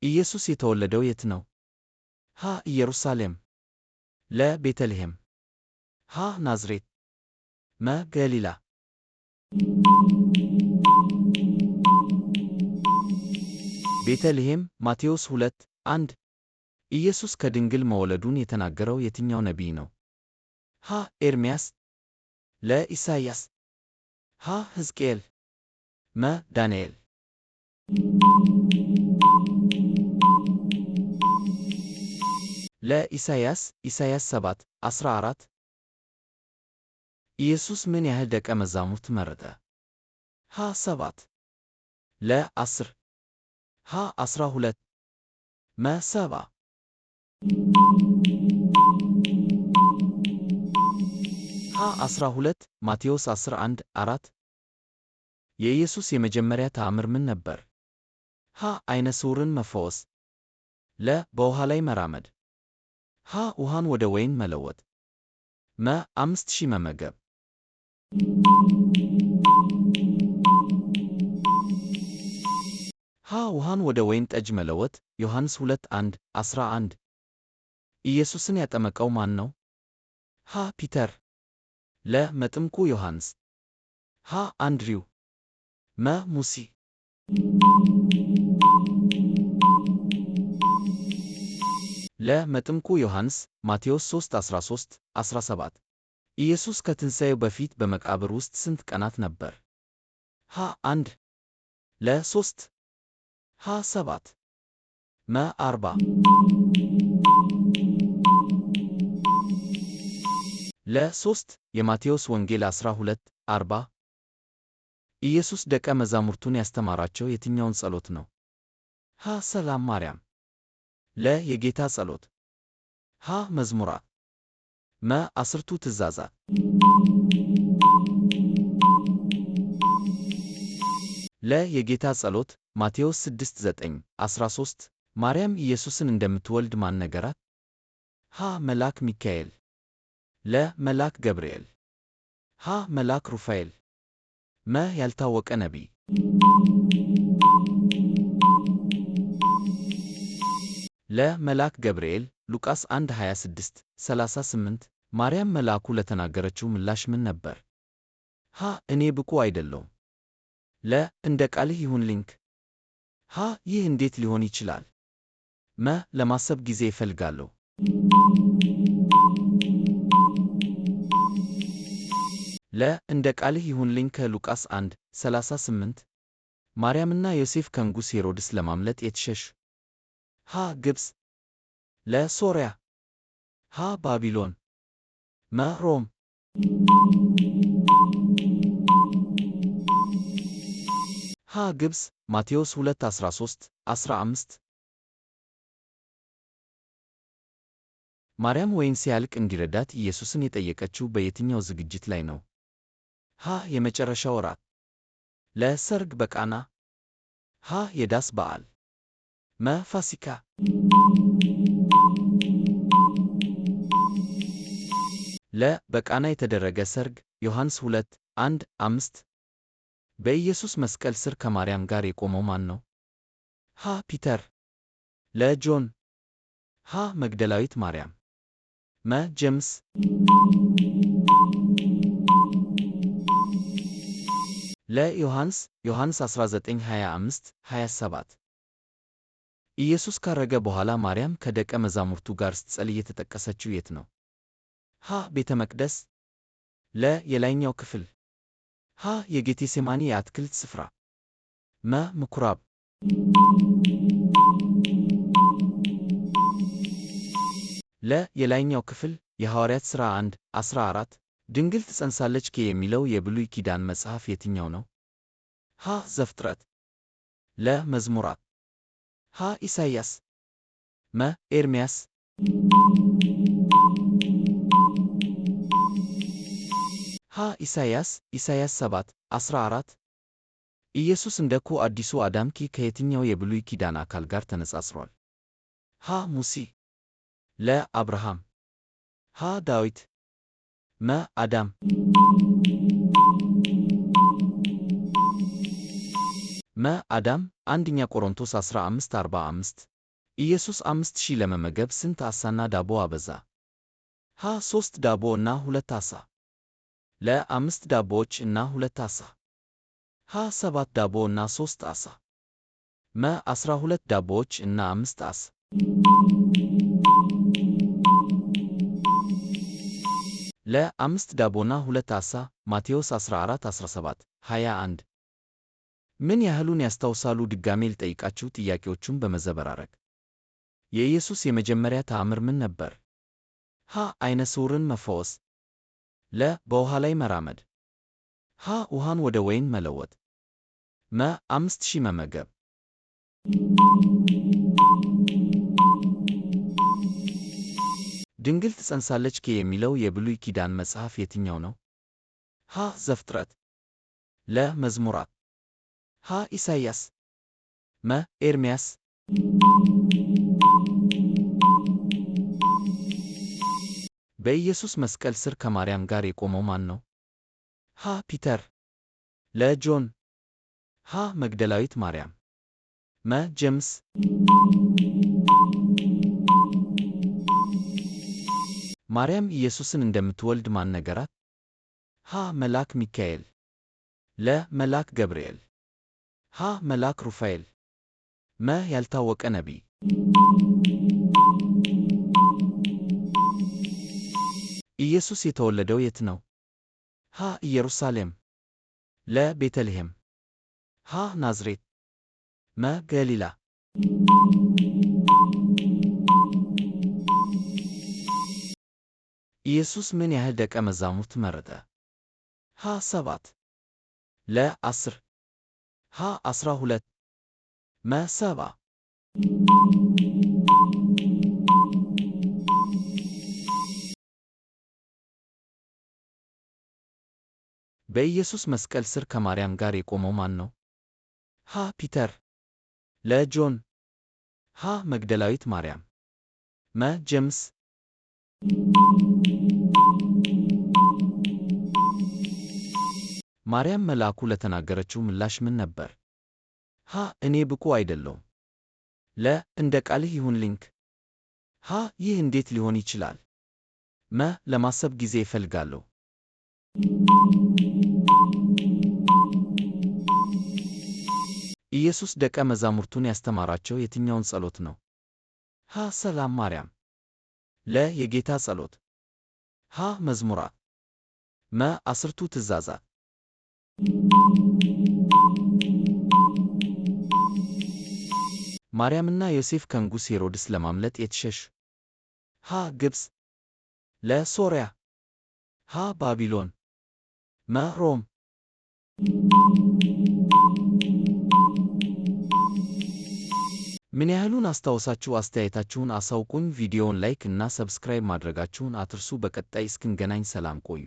ኢየሱስ የተወለደው የት ነው? ሀ. ኢየሩሳሌም፣ ለ. ቤተልሔም፣ ሀ. ናዝሬት፣ መ. ገሊላ። ቤተልሔም ማቴዎስ 2:1። ኢየሱስ ከድንግል መወለዱን የተናገረው የትኛው ነቢይ ነው? ሀ. ኤርምያስ፣ ለ. ኢሳይያስ፣ ሀ. ሕዝቅኤል፣ መ. ዳንኤል። ለ. ኢሳይያስ ኢሳይያስ 7:14። ኢየሱስ ምን ያህል ደቀ መዛሙርት መረጠ? ሀ. 7፣ ለ. 10፣ ሀ. 12፣ መ. 70። ሀ. 12 ማቴዎስ 11:4። የኢየሱስ የመጀመሪያ ተአምር ምን ነበር? ሀ. ዓይነ ስውርን መፈወስ፣ ለ. በውሃ ላይ መራመድ፣ ሀ. ውሃን ወደ ወይን መለወጥ፣ መ. 5000 መመገብ። ሀ. ውሃን ወደ ወይን ጠጅ መለወጥ ዮሐንስ 2:1-11። ኢየሱስን ያጠመቀው ማን ነው? ሀ. ፒተር፣ ለ. መጥምቁ ዮሐንስ፣ ሀ. አንድሪው፣ መ. ሙሲ። ለ. መጥምቁ ዮሐንስ ማቴዎስ 3:13-17። ኢየሱስ ከትንሣኤው በፊት በመቃብር ውስጥ ስንት ቀናት ነበር? ሀ. 1፣ ለ. 3፣ ሀ. 7፣ መ. 40። ለ. 3 የማቴዎስ ወንጌል 12:40። ኢየሱስ ደቀ መዛሙርቱን ያስተማራቸው የትኛውን ጸሎት ነው? ሀ. ሰላም ማርያም፣ ለ. የጌታ ጸሎት፣ ሀ. መዝሙራት፣ መ. አስርቱ ትእዛዛት። ለ. የጌታ ጸሎት ማቴዎስ 6:9-13። ማርያም ኢየሱስን እንደምትወልድ ማን ነገራት? ሀ. መልአክ ሚካኤል፣ ለ. መልአክ ገብርኤል፣ ሀ. መልአክ ሩፋኤል፣ መ. ያልታወቀ ነቢይ። ለ. መልአክ ገብርኤል ሉቃስ 1:26-38። ማርያም መልአኩ ለተናገረችው ምላሽ ምን ነበር? ሀ. እኔ ብቁ አይደለሁም። ለ. እንደ ቃልህ ይሁንልኝ። ሀ. ይህ እንዴት ሊሆን ይችላል? መ. ለማሰብ ጊዜ እፈልጋለሁ። ለ. እንደ ቃልህ ይሁንልኝ ከሉቃስ 1:38። ማርያምና ዮሴፍ ከንጉሥ ሄሮድስ ለማምለጥ የት ሸሹ? ሀ. ግብፅ፣ ለ. ሶርያ፣ ሀ. ባቢሎን፣ መ. ሮም። ሀ. ግብፅ ማቴዎስ 2:13-15። ማርያም ወይን ሲያልቅ እንዲረዳት ኢየሱስን የጠየቀችው በየትኛው ዝግጅት ላይ ነው? ሀ. የመጨረሻው እራት፣ ለ. ሰርግ በቃና፣ ሀ. የዳስ በዓል፣ መ. ፋሲካ። ለ. በቃና የተደረገ ሰርግ ዮሐንስ 2:1-5። በኢየሱስ መስቀል ስር ከማርያም ጋር የቆመው ማን ነው? ሀ. ፒተር፣ ለ. ጆን፣ ሀ. መግደላዊት ማርያም፣ መ. ጄምስ። ለ. ዮሐንስ ዮሐንስ 19:25-27። ኢየሱስ ካረገ በኋላ ማርያም ከደቀ መዛሙርቱ ጋር ስትጸልይ የተጠቀሰችው የት ነው? ሀ. ቤተ መቅደስ፣ ለ. የላይኛው ክፍል፣ ሀ. የጌቴሴማኒ የአትክልት ስፍራ፣ መ. ምኵራብ። ለ. የላይኛው ክፍል የሐዋርያት ሥራ 1:14። ድንግል ትጸንሳለች ኬ የሚለው የብሉይ ኪዳን መጽሐፍ የትኛው ነው? ሀ. ዘፍጥረት፣ ለ. መዝሙራት፣ ሀ. ኢሳይያስ፣ መ. ኤርምያስ። ሀ. ኢሳይያስ ኢሳይያስ 7:14። ኢየሱስ እንደ ኩ አዲሱ አዳም ኪ ከየትኛው የብሉይ ኪዳን አካል ጋር ተነጻጽሯል? ሀ. ሙሴ፣ ለ. አብርሃም፣ ሀ. ዳዊት፣ መ. አዳም። መ. አዳም አንደኛ ቆሮንቶስ 15:45። ኢየሱስ 5000 ለመመገብ ስንት ዓሣና ዳቦ አበዛ? ሀ 3 ዳቦ እና 2 ዓሣ። ለ 5 ዳቦዎች እና 2 ዓሣ። ሀ 7 ዳቦ እና 3 ዓሣ። መ 12 ዳቦዎች እና 5 ዓሣ። ለ 5 ዳቦና 2 ዓሣ ማቴዎስ 14 17 21። ምን ያህሉን ያስታውሳሉ? ድጋሜ ልጠይቃችሁ ጥያቄዎቹን በመዘበራረቅ። የኢየሱስ የመጀመሪያ ተአምር ምን ነበር? ሀ ዓይነ ስውርን መፈወስ። ለ በውሃ ላይ መራመድ። ሀ ውሃን ወደ ወይን መለወጥ። መ 5000 መመገብ። ድንግል ትጸንሳለች ከ የሚለው የብሉይ ኪዳን መጽሐፍ የትኛው ነው? ሀ ዘፍጥረት፣ ለ መዝሙራት፣ ሀ ኢሳይያስ፣ መ ኤርምያስ። በኢየሱስ መስቀል ስር ከማርያም ጋር የቆመው ማን ነው? ሀ ፒተር፣ ለ ጆን፣ ሀ መግደላዊት ማርያም፣ መ ጄምስ። ማርያም ኢየሱስን እንደምትወልድ ማን ነገራት? ሀ መልአክ ሚካኤል፣ ለ መልአክ ገብርኤል፣ ሀ መልአክ ሩፋኤል፣ መ ያልታወቀ ነቢይ። ኢየሱስ የተወለደው የት ነው? ሀ ኢየሩሳሌም፣ ለ ቤተልሔም፣ ሀ ናዝሬት፣ መ ገሊላ። ኢየሱስ ምን ያህል ደቀ መዛሙርት መረጠ? ሀ 7፣ ለ 10፣ ሀ 12፣ መ 70። በኢየሱስ መስቀል ስር ከማርያም ጋር የቆመው ማን ነው? ሀ ፒተር፣ ለ ጆን፣ ሀ መግደላዊት ማርያም፣ መ ጄምስ። ማርያም መልአኩ ለተናገረችው ምላሽ ምን ነበር? ሀ እኔ ብቁ አይደለሁም። ለ እንደ ቃልህ ይሁንልኝ። ሀ ይህ እንዴት ሊሆን ይችላል? መ ለማሰብ ጊዜ እፈልጋለሁ። ኢየሱስ ደቀ መዛሙርቱን ያስተማራቸው የትኛውን ጸሎት ነው? ሀ ሰላም ማርያም፣ ለ የጌታ ጸሎት፣ ሀ መዝሙራት፣ መ አስርቱ ትእዛዛት። ማርያምና ዮሴፍ ከንጉሥ ሄሮድስ ለማምለጥ የት ሸሹ? ሀ ግብፅ፣ ለ ሶርያ፣ ሀ ባቢሎን፣ መ ሮም። ምን ያህሉን አስታወሳችሁ? አስተያየታችሁን አሳውቁኝ። ቪዲዮውን like እና subscribe ማድረጋችሁን አትርሱ። በቀጣይ እስክንገናኝ ሰላም ቆዩ።